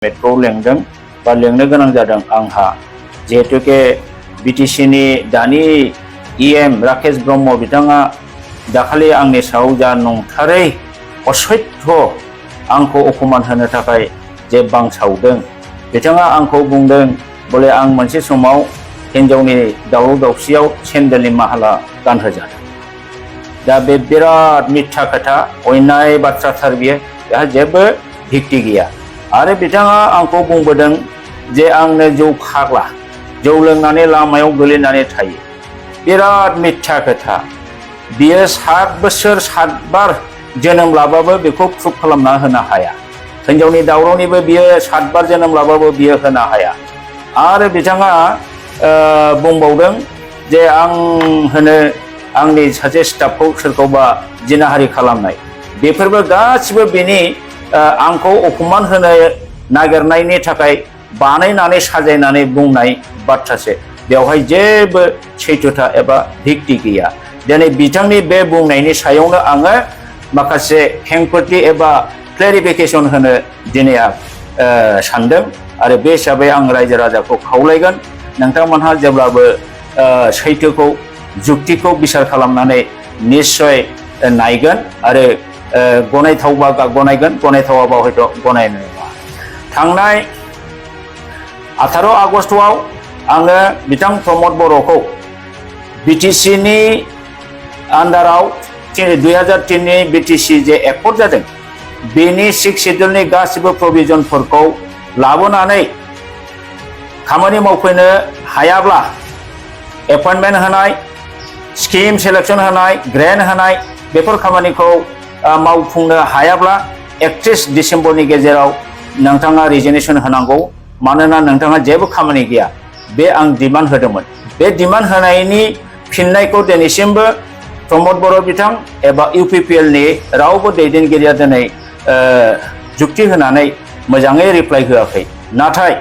मेटखौ लेंदों बा लेंनो गोनां जादों आंहा जिहेतुके बिटिसिनि दानि इएम राकेश ब्रह्म बिथाङा दाखालि आंनि सायाव जा नंथारै असैध्य आंखौ अपमान होनो थाखाय जे बांसावदों बिथाङा आंखौ बुंदों बले आं मोनसे समाव हिन्जावनि दावराव दावसियाव सेन्देलनि माहाला गानहोजादों। दा बे बिराद मिथ्या खोथा अयनाय बाथ्राथार बियो, बेहा जेबो भित्ति गैया। आरो बिथाङा आंखौ बुंबोदों जे आंनो जौ फाग्ला, जौ लोंनानै लामायाव गोलैनानै थायो। बिराद मिथ्या खोथा। बियो 7 बोसोर 7 बार जोनोम लाबाबो बेखौ प्रुफ खालामना होनो हाया। हिन्जावनि दावरावनिबो बियो 7 बार जोनोम लाबाबो बियो होनो हाया। आरो बिथाङा बुंबावदों जे आं होनो आंनि सासे स्टाफखौ सोरखौबा जिनाहारि खालामनाय, बेफोरबो गासिबो बेनि आंखौ अपमान होनो नागिरनायनि थाखाय बानायनानै साजायनानै बुंनाय बाथ्रासो। बेवहाय जेबो सैथोथा एबा भित्ति गैया। दिनै बिथांनि बे बुंनायनि सायावनो आङो माखासे खेंफोरथि एबा क्लेरिफिकेसन होनो दिनै सानदों। आरो बे हिसाबै आं रायजो राजाखौ खावलायगोन, नोंथांमोनहा जेब्लाबो सैथोखौ जुक्तिखौ बिसार खालामनानै निस्सय नायगोन आरो गनायथावबा गनायगोन, गनायथावाबा हयथ' गनायनाय नङा। थांनाय 18 आगस्टआव आङो बिथां प्रमद बर'खौ बिटिसिनि आन्डाराव 2003नि बिटिसि जे एकर्ड जादों बेनि 6 सिडिउलनि गासिबो प्रभिजनफोरखौ लाबोनानै खामानि मावफैनो हायाब्ला एपइन्टमेन्ट होनाय, स्किम सेलेक्सन होनाय, ग्रेन्ट होनाय बेफोर खामानिखौ मावफुंनो हायाब्ला 31 डिसेम्बरनि गेजेराव नोंथाङा रिजिगनेसन होनांगौ। मानोना नोंथाङा जेबो खामानि गैया। बे आं डिमान्ड होदोंमोन। बे डिमान्ड होनायनि फिननायखौ दिनैसिमबो प्रमद बर' बिथां एबा इउपिपिएलनि रावबो दैदेनगिरिया दिनै जुक्ति होनानै मोजाङै रिप्लाइ होआखै। नाथाय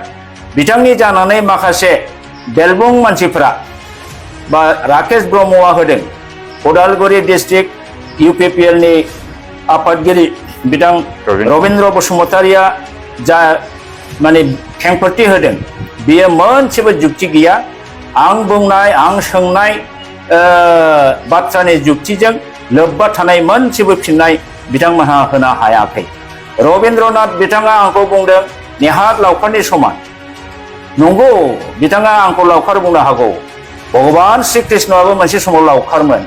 बिथांनि जानानै माखासे बेलबुं मानसिफोरा बा राकेश ब्रह्मआ होदों। उदालगुरि डिस्ट्रिक्ट इउपिपिएलनि आफादगिरि बिथां रबीन्द्र बसुमतारिया जा माने खेंफोरथि होदों बियो मोनसेबो जुक्ति गैया। आं बुंनाय, आं सोंनाय बाथ्रानि जुक्तिजों लोब्बा थानाय मोनसेबो फिननाय बिथांमोनहा होनो हायाखै। रबीन्द्रनाथ बिथाङा आंखौ बुंदों नेहाद लावखारनि समान। नंगौ, बिथाङा आंखौ लावखार बुंनो हागौ। भगबान श्री कृष्णआबो मोनसे समाव लावखारमोन।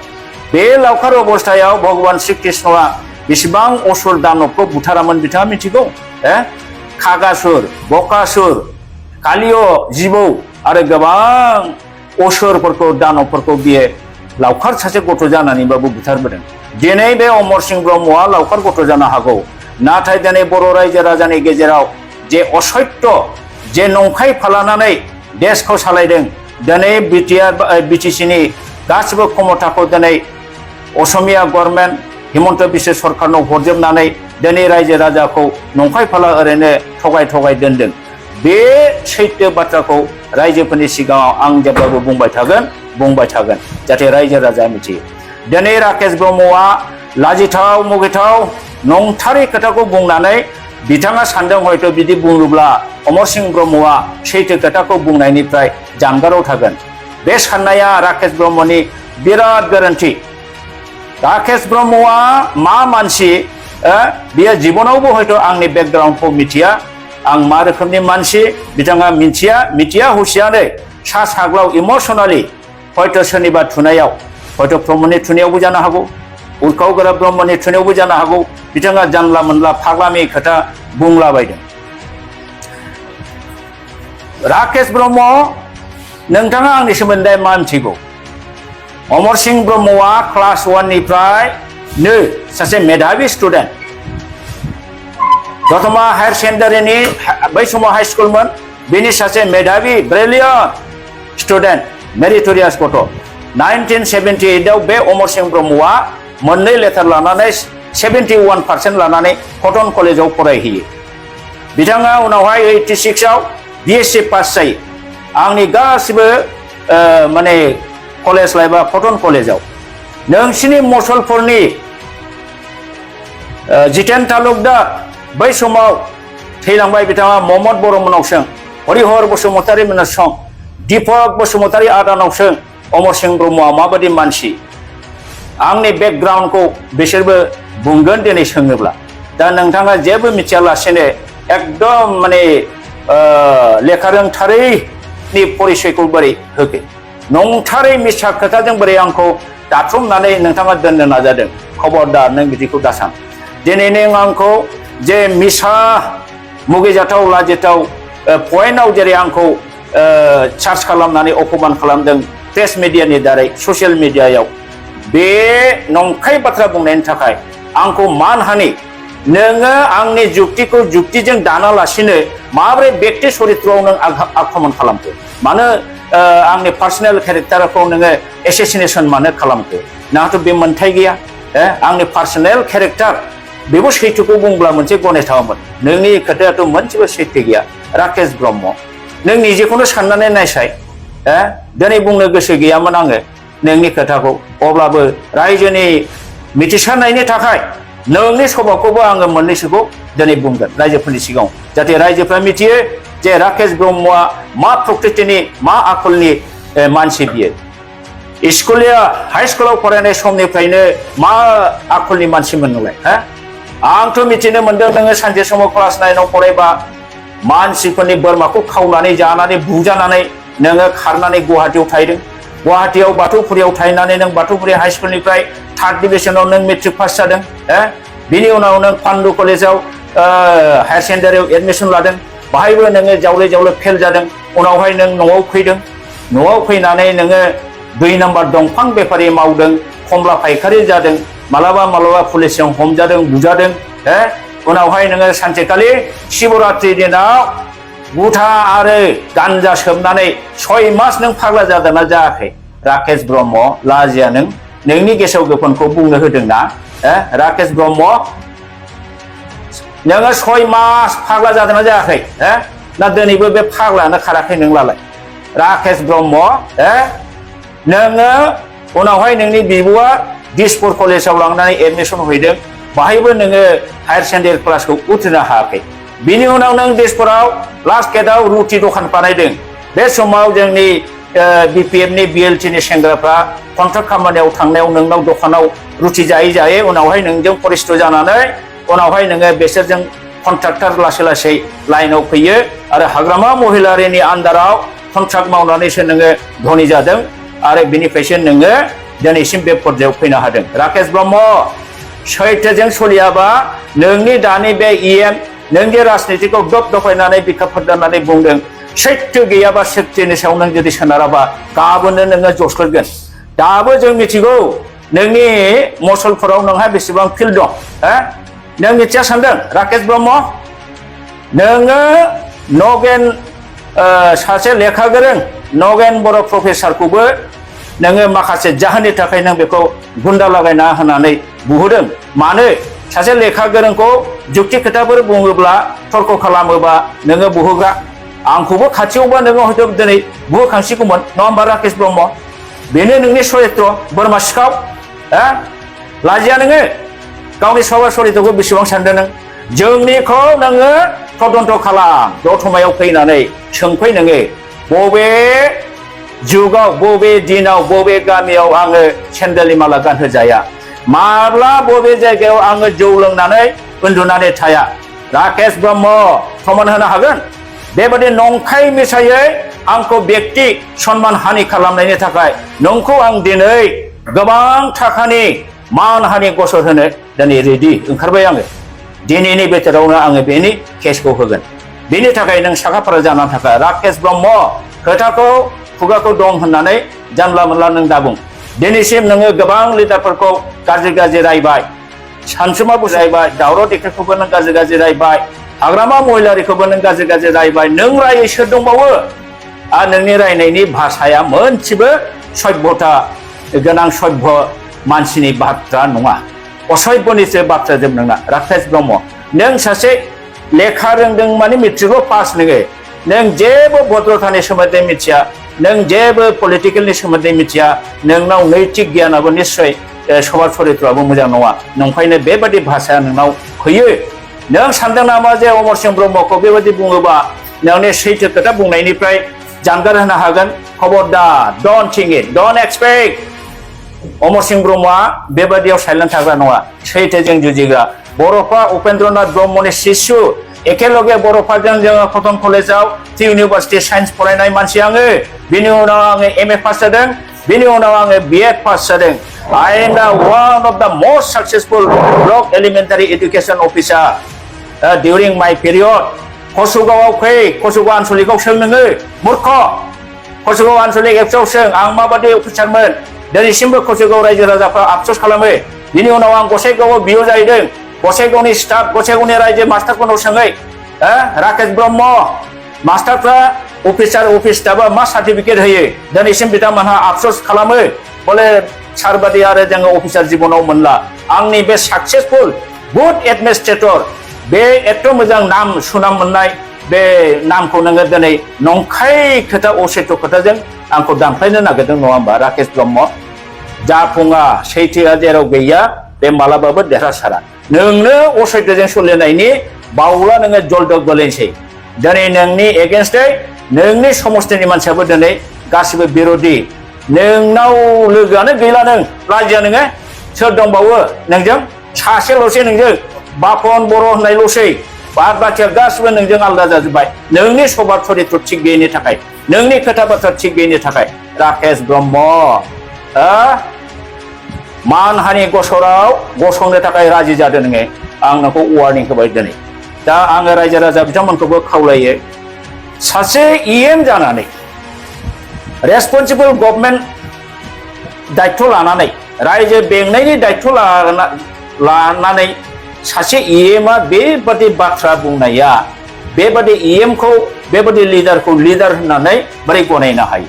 बे लावखार अबस्थायाव भगबान श्री कृष्णआ बेसेबां असुर दानबखौ बुथारामोन बिथाङा मिथिगौ? खागासुर, बकासुर, कालिय जिबौ आरो गोबां असुरफोरखौ दानबफोरखौ बियो लावखार सासे गथ' जानानैबाबो बुथारबोदों। दिनै बे अमर सिंह ब्रह्मआ लावखार गथ' जानो हागौ, नाथाय दिनै बर' रायजो राजानि गेजेराव जे असत्य, जे नंखाय फालानानै देशखौ सालायदों, दिनै बिटिसिनि गासिबो क्षमताखौ दिनै असमिया गभर्नमेन्ट हिमन्त बिश्व सरकारनाव हरजोबनानै दिनै रायजो राजाखौ नंखाय फाला ओरैनो थगाय दोनदों। बे सैथो बाथ्राखौ रायजोफोरनि सिगाङाव आं जेब्लाबो बुंबाय थागोन जाहाथे रायजो राजाया मिथियो। दिनै राकेश ब्रह्मआ लाजिथाव मुगैथाव नंथारै खोथाखौ बुंनानै बिथाङा सानदों हयथ' बिदि बुङोब्ला अमर सिंह ब्रह्मआ सैथो खोथाखौ बुंनायनिफ्राय जानगाराव थागोन। बे साननाया राकेश ब्रह्मनि बिराद गोरोन्थि। राकेश ब्रह्मआ मा मानसि बियो जिबनावबो हयथ' आंनि बेकग्राउन्डखौ मिथिया, आं मा रोखोमनि मानसि बिथाङा मिथिया हुसियानो सा साग्लाव इमसनेलि हयथ' सोरनिबा थुनायाव, हयथ' प्रमदनि थुनायावबो जानो हागौ, उरखाव गोरा ब्रह्मनि थुनायावबो जानो हागौ, बिथाङा जानला मोनला फाग्लामि खोथा बुंलाबायदों। राकेश ब्रह्म, नोंथाङा आंनि सोमोन्दै मा मिथिगौ? अमर सिंह ब्रह्मआ क्लास 1 निफ्रायनो सासे मेधाबि स्टुडेन्ट। दतमा हायार सेकेन्डारिनि बै समाव हाइ स्कुलमोन, बेनि सासे मेधाबि ब्रिलियन्ट स्टुडेन्ट, मेरिटरियास गथ'। 1978आव बे अमर सिंह ब्रह्मआ 2 लेटार लानानै 71% लानानै कटन कलेजाव फरायहैयो। बिथाङा उनावहाय 86आव बिएससि पास जायो। आंनि गासिबो माने कलेज लाइफआ कटन कलेजाव। नोंसिनि मुसलपुरनि जितेन तालुकदार बै समाव थैलांबाय बिथाङा महम्मद बर'मोननावसों हरिहर बसुमतारी मोननावसों दीपक बसुमतारी आदानावसों अमर सिंह ब्रह्मआ माबायदि मानसि आंनि बेकग्राउन्डखौ बिसोरबो बुंगोन दिनै सोङोब्ला दा नोंथाङा जेबो मिथियालासेनो एकदम माने लेखा रोंथारैनि परिचयखौ बोरै होखो नंथारै मिसा खोथाजों बोरै आंखौ दाथुमनानै नोंथाङा दोननो नाजादों खबरदार नों बिदिखौ दासान दिनै नों आंखौ जे मिसा मुगैजाथाव लाजिथाव पइन्टआव जेरै आंखौ चार्ज खालामनानै अपमान खालामदों प्रेस मिडियानि दारै ससियेल मिडियायाव बे नंखाय बाथ्रा बुंनायनि थाखाय आंखौ मानहानि नोङो आंनि जुक्तिखौ जुक्तिजों दानालासिनो माबोरै व्यक्ति चरित्रआव नों आक्रमण खालामखो मानो आंनि पार्सनेल केरेक्टारखौ नोङो एसेसिनेसन मानो खालामखो नाथ' बे मोन्थाय गैया आंनि पार्सनेल केरेक्टार बेबो सैथोखौ बुंब्ला मोनसे गनायथावामोन नोंनि खोथायाथ' मोनसेबो सैथो गैया राकेश ब्रह्म नों निजेखौनो साननानै नायसाय दिनै बुंनो गोसो गैयामोन आङो नोंनि खोथाखौ अब्लाबो रायजोनि मिथिसारनायनि थाखाय नोंनि सभाखौबो आङो मोननैसोखौ दिनै बुंगोन रायजोफोरनि सिगाङाव जाहाथे रायजोफ्रा मिथियो जे राकेश ब्रह्मआ मा प्रकृतिनि मा आखलनि मानसि बियो हाइ स्कुलाव फरायनाय समनिफ्रायनो मा आखलनि मानसिमोन नोंलाय आंथ' मिथिनो मोनदों नोङो सानसे समाव क्लास 9आव फरायबा मानसिफोरनि बोरमाखौ खावनानै जानानै बुजानानै नोङो खारनानै गुवाहाटीयाव थाहैदों गुवाहाटीयाव बाथौफुरियाव थाहैनानै नों बाथौफुरि हाइ स्कुलनिफ्राय 3rd डिभिजनाव नों मेट्रिक पास जादों बिनि उनाव नों पान्डु कलेजाव हायार सेकेन्डारियाव एडमिसन लादों बाहायबो नोङो जावले जावले फेल जादों उनावहाय नों न'आव फैदों न'आव फैनानै नोङो 2 नाम्बार दंफां बेफारि मावदों खमला फायखारि जादों मालाबा मालाबा पुलिसजों हमजादों बुजादों उनावहाय नोङो सानसेखालि शिवरात्रि दिनाव गुथा आरो गान्जा सोबनानै 6 मास नों फाग्ला जादोंना जायाखै राकेश ब्रह्म लाजिया नोंनि गेसाव गोफोनखौ बुंनो होदोंना राकेश ब्रह्म नोङो 6 मास फाग्ला जादोंना जायाखै ना दिनैबो बे फाग्लायानो खाराखै नोंलाय राकेश ब्रह्म नोङो उनावहाय नोंनि बिब'आ दिसपुर कलेजाव लांनानै एडमिसन हैदों बाहायबो नोङो हायार सेकेन्डारि क्लासखौ उथ्रिनो हायाखै बिनि उनाव नों दिसपुराव लास्ट गेटआव रुटि दखान बानायदों बे समाव जोंनि बिपिएफनि बिएलटिनि सेंग्राफ्रा कन्ट्राक्ट खामानियाव थांनायाव नोंनाव दखानाव रुटि जायै जायै उनावहाय नोंजों परिस्थ जानानै उनावहाय नोङो बिसोरजों कन्ट्राक्टर लासै लासै लाइनाव फैयो आरो हाग्रामा महिलारिनि आन्दाराव कन्ट्राक्ट मावनानैसो नोङो धनी जादों आरो बिनिफ्रायसो नोङो दिनैसिम बे पर्यायाव फैनो हादों राकेश ब्रह्म सैथोजों सोलियाबा नोंनि दानि बे इएम नों जे राजनितिखौ दफायनानै बिखा फोरदाननानै बुंदों सैथो गैयाबा सैथोनि सायाव नों जुदि सोनाराबा गाबोननो नोङो जस्लदगोन दाबो जों मिथिगौ नोंनि मसलफोराव नोंहा बेसेबां फिल्ड दं नों मिथिया सानदों राकेश ब्रह्म नोङो नगेन सासे लेखा गोरों नगेन बर' प्रफेसारखौबो नोङो माखासे जाहोननि थाखाय नों बेखौ गुन्दा लागायना होनानै बुहोदों मानो सासे लेखा गोरोंखौ जुक्ति खोथाफोर बुङोब्ला तर्क खालामोबा नोङो बुहोग्रा आंखौबो खाथियावबा नोङो हयथ' दिनै बुहोखांसिगौमोन नङा होमबा राकेश ब्रह्म बेनो नोंनि चरित्र बोरमा सिखाव लाजिया नोङो गावनि सभा चरित्रखौ बेसेबां सानदों नों जोंनिखौ नोङो तदन्त खालाम दतमायाव फैनानै सोंफै नोङो बबे जुगाव बबे दिनाव बबे गामियाव आङो सेन्देलनि माला गानहोजाया माब्ला बबे जायगायाव आङो जौ लोंनानै उन्दुनानै थाया राकेश ब्रह्म प्रमान होनो हागोन बेबादि नंखाय मिसायै आंखौ व्यक्ति सन्मान हानि खालामनायनि थाखाय नोंखौ आं दिनै गोबां थाखानि मान हानि गसर होनो दिनै रेडि ओंखारबाय आङो दिनैनि बोथोरावनो आङो बेनि केसखौ होगोन बेनि थाखाय नों साखाफारा जानानै थाखाय राकेश ब्रह्म खोथाखौ खुगाखौ दं होननानै जानला मोनला नों दाबुं दिनैसिम नोङो गोबां लिडारफोरखौ गाज्रि रायबाय सानसुमा बुजायबाय दावराव देखायखौबो नों गाज्रि रायबाय हाग्रामा महिलारिखौबो नों गाज्रि रायबाय नों रायै सोर दंबावो आरो नोंनि रायनायनि भाषाया मोनसेबो सभ्यता गोनां सभ्य मानसिनि बाथ्रा नङा असभ्यनिसो बाथ्रा जोब नोंना राकेश ब्रह्म नों सासे लेखा रोंदों माने मेट्रिकल पास नों जेबो भद्रतानि सोमोन्दै मिथिया नों जेबो पलिटिकेलनि सोमोन्दै मिथिया नोंनाव नैतिक गियानाबो निश्चय समाज चरित्रआबो मोजां नङा नंखायनो बेबादि भाषाया नोंनाव फैयो नों सानदों नामा जे अमर सिंह ब्रह्मखौ बेबायदि बुङोबा नोंनि सैथो खोथा बुंनायनिफ्राय जानगार होनो हागोन खबरदार don't think it don't expect Amar Singh ब्रह्मआ बेबायदियाव साइलेन्ट थाग्रा नङा सैथोजों जुजिग्रा बर'फा उपेन्द्रनाथ ब्रह्मनि शिशु एखेलगे बर'फाजों जोङो कटन कलेजाव इउनिभार्सिटि साइन्स फरायनाय मानसि आङो बिनि उनाव आङो एमए पास जादों बिनि उनाव आङो बिएड पास जादों I am the one of the most successful block elementary education officer during my period कसुगावआव फै कसुगाव आनसलिकआव सों नोङो मूर्ख कसुगाव आनसलिक एपसआव सों आं माबादि अफिसारमोन दिनैसिमबो कसुगाव रायजो राजाफ्रा आफसोस खालामो बिनि उनाव आं गसाइगावआव बिअ जाहैदों गसाइगावनि स्टाफ गसाइगावनि रायजो मास्टारफोरनाव सोङै राकेश ब्रह्म मास्टारफ्रा अफिस स्टाफआ मा सार्टिफिकेट होयो दिनैसिम बिथांमोनहा आफसोस खालामो बले सारबादि आरो जोङो अफिसार जिबनाव मोनला आंनि बे साक्सेसफुल गुड एडमिनिस्ट्रेटर बे एथ' मोजां नाम सुनाम मोननाय बे नामखौ नोङो दिनै नंखाय खोथा असैथ' खोथाजों आंखौ दानख्लायनो नागिरदों नङा होमबा राकेश ब्रह्म जाफुङा सैथोआ जेराव गैया बे मालाबाबो देरहासारा नोंनो असैथोजों सोलिनायनि बावला नोङो जलदब गोलैनोसै दिनै नोंनि एगेन्स्टै नोंनि समस्थिनि मानसियाबो दिनै गासिबो बिर'धि नोंनाव लोगोआनो गैला नों लाजिया नोङो सोर दंबावो नोंजों सासेल'सै नोंजों बापन बर' होननायल'सै बाद बाखिया गासिबो नोंजों आलादा जाजोब्बाय नोंनि सभाब चरित्र थिग गैयिनि थाखाय नोंनि खोथा बाथ्रा थिग गैयिनि थाखाय राकेश ब्रह्म मानहानि गसराव गसंनो थाखाय राजि जादों नोङो आं नोंखौ वार्निं होबाय दिनै दा आङो रायजो राजा बिथांमोनखौबो खावलायो सासे इएम जानानै रेसपन्सिबल गभर्नमेन्ट दायित्व लानानै रायजो बेंनायनि दायित्व लानानै सासे इएमआ बेबादि बाथ्रा बुंनाया बेबादि इएमखौ बेबादि लिडारखौ लिडार होननानै बोरै गनायनो हायो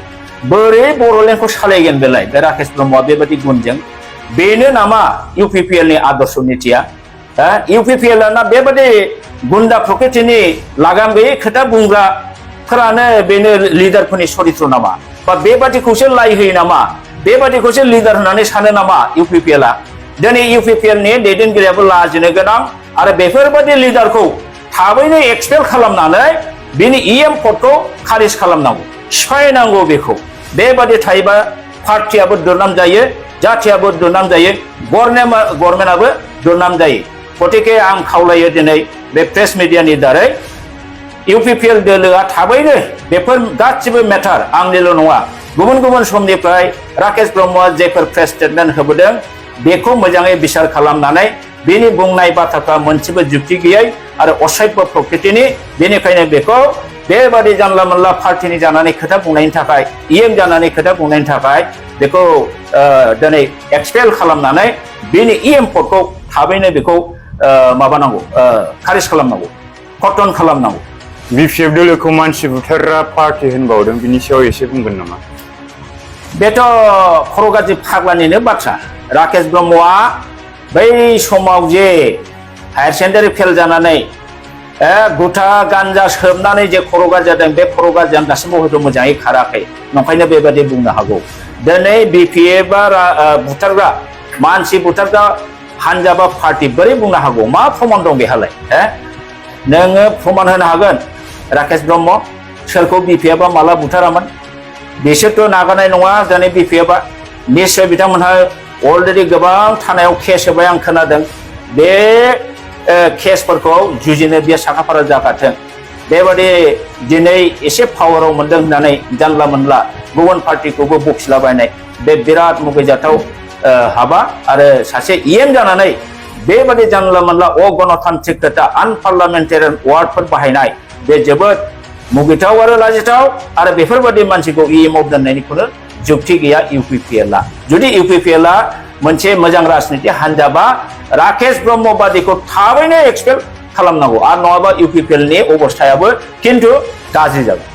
बोरै बर'लेण्डखौ सालायगोन बेलाय बे राकेश ब्रह्मआ बेबादि गुनजों बेनो नामा इउपिपिएलनि आदर्श नीतिया इउपिपिएलआ ना बेबादि गुन्दा प्रकृतिनि लागाम गैयै खोथा बुंग्राफोरानो बेनो लिडारफोरनि चरित्र नामा बा बेबादिखौसो लाय होयो नामा बेबादिखौसो लिडार होननानै सानो नामा इउपिपिएलआ दिनै इउपिपिएलनि दैदेनगिरियाबो लाजिनो गोनां आरो बेफोरबादि लिडारखौ थाबैनो एक्सपेल खालामनानै बिनि इएम पदखौ खारिज खालामनांगौ सिफायनांगौ बेखौ बेबादि थायोबा पार्टियाबो दुरनाम जायो जाथियाबो दुरनाम जायो गभर्नमेन्टआबो दुरनाम जायो गतिके आं खावलायो दिनै बे प्रेस मिडियानि दारै इउपिपिएल दोलोआ थाबैनो बेफोर गासिबो मेटार आंनिल' नङा गुबुन गुबुन समनिफ्राय राकेश ब्रह्मआ जेफोर प्रेस स्टेटमेन्ट होबोदों बेखौ मोजाङै बिसार खालामनानै बेनि बुंनाय बाथ्राफ्रा मोनसेबो जुक्ति गैयै आरो असाध्य प्रकृतिनि बेनिखायनो बेखौ बेबादि जानला मोनला पार्टिनि जानानै खोथा बुंनायनि थाखाय इएम जानानै खोथा बुंनायनि थाखाय बेखौ दिनै एक्सपेल खालामनानै बेनि इएम पदखौ थाबैनो बेखौ माबानांगौ खारिज खालामनांगौ खतन खालामनांगौ बिपिएफ दोलोखौ मानसि बुथारग्रा पार्टि होनबावदों बिनि सायाव एसे बुंगोन नामा बेथ' खर' गाज्रि फाग्लानिनो बाथ्रा राकेश ब्रह्मआ बै समाव जे हायार सेकेन्डारि फेल जानानै गुथा गान्जा सोबनानै जे खर' गाज्रि जादों बे खर' गाज्रियानो दासिमबो हयथ' मोजाङै खाराखै नंखायनो बेबादि बुंनो हागौ दिनै बिपिएफआ बुथारग्रा मानसि बुथारग्रा हानजा बा पार्टि बोरै बुंनो हागौ मा प्रमाण दं बेहालाय नोङो प्रमाण होनो हागोन राकेश ब्रह्म सोरखौ बिपिएफआ माला बुथारामोन बिसोरथ' नागारनाय नङा दिनै बिपिएफआ निश्चय बिथांमोनहा अलरेडि गोबां थानायाव केस होबाय आं खोनादों बे केसफोरखौ जुजिनो बियो साखाफारा जागाथों बेबादि दिनै एसे पावाराव मोनदों होननानै जानला मोनला गुबुन पार्टिखौबो बखिलाबायनाय बे बिराद मुगैजाथाव हाबा आरो सासे इएम जानानै बेबादि जानला मोनला अगणतान्त्रिक खोथा आनपार्लामेन्टारियान वार्डफोर बाहायनाय बे जोबोद मुगैथाव आरो लाजिथाव आरो बेफोरबादि मानसिखौ इएमआव दोननायनिखौनो जुक्ति गैया इउपिपिएलआ जुदि इउपिपिएलआ मोनसे मोजां राजनिति हान्जाबा राकेश ब्रह्म बादिखौ थाबैनो एक्सपेल खालामनांगौ आरो नङाबा इउपिपिएलनि अबस्थायाबो खिन्थु गाज्रि जागोन